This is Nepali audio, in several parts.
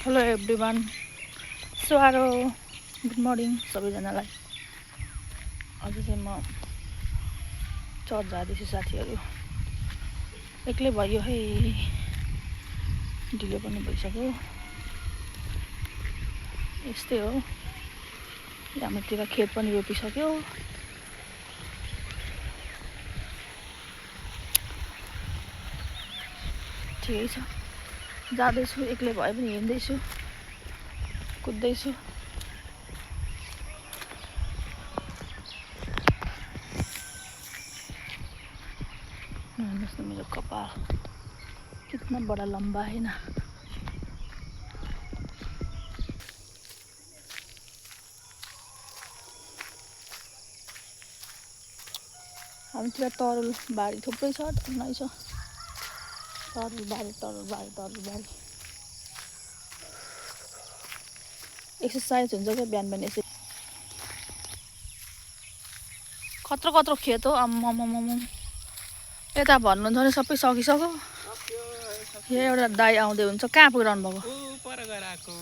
हेलो एभ्रिवान, स्वारो गुड मर्निङ सबैजनालाई। आज चाहिँ म चर्च जाँदैछु साथीहरू। एक्लै भयो है, ढिलो पनि भइसक्यो। यस्तै हो, हाम्रोतिर खेत पनि रोपिसक्यो। ठिकै छ, जाँदैछु, एक्लै भए पनि हिँड्दैछु, कुद्दैछु। हेर्नुहोस् न मेरो कपाल कितना बडा लम्बा है ना। हामीतिर तरुल बारी थुप्रै छ, नै छ तरुल बारी। एक्सर्साइज हुन्छ क्या बिहान बिहान यसै। कत्रो खेत हो, आम्मामाम। यता भन्नुहुन्छ भने सबै सकिसक्यो। यहाँ एउटा दाइ आउँदै हुन्छ, कहाँ पुगिरहनु भएको?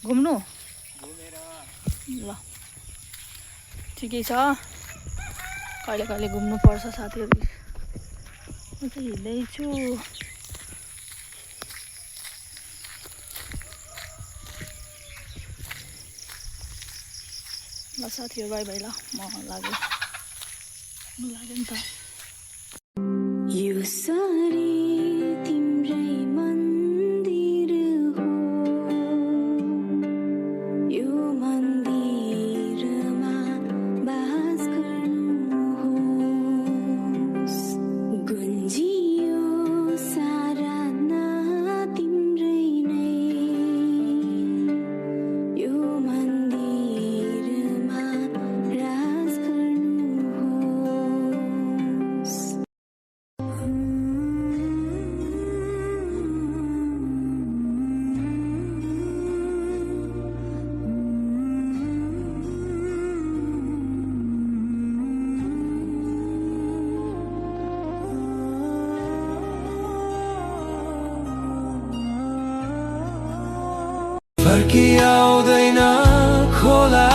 घुम्नु ल, ठिकै छ। कहिले कहिले घुम्नुपर्छ साथीहरू। म चाहिँ हिँड्दैछु। ल साथीहरू, बाई बाई। ल म लाग्यो नि त। फर्की आउँदैन खोला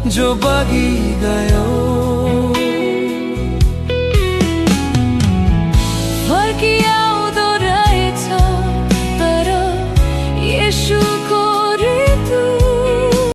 जो बगी गयो।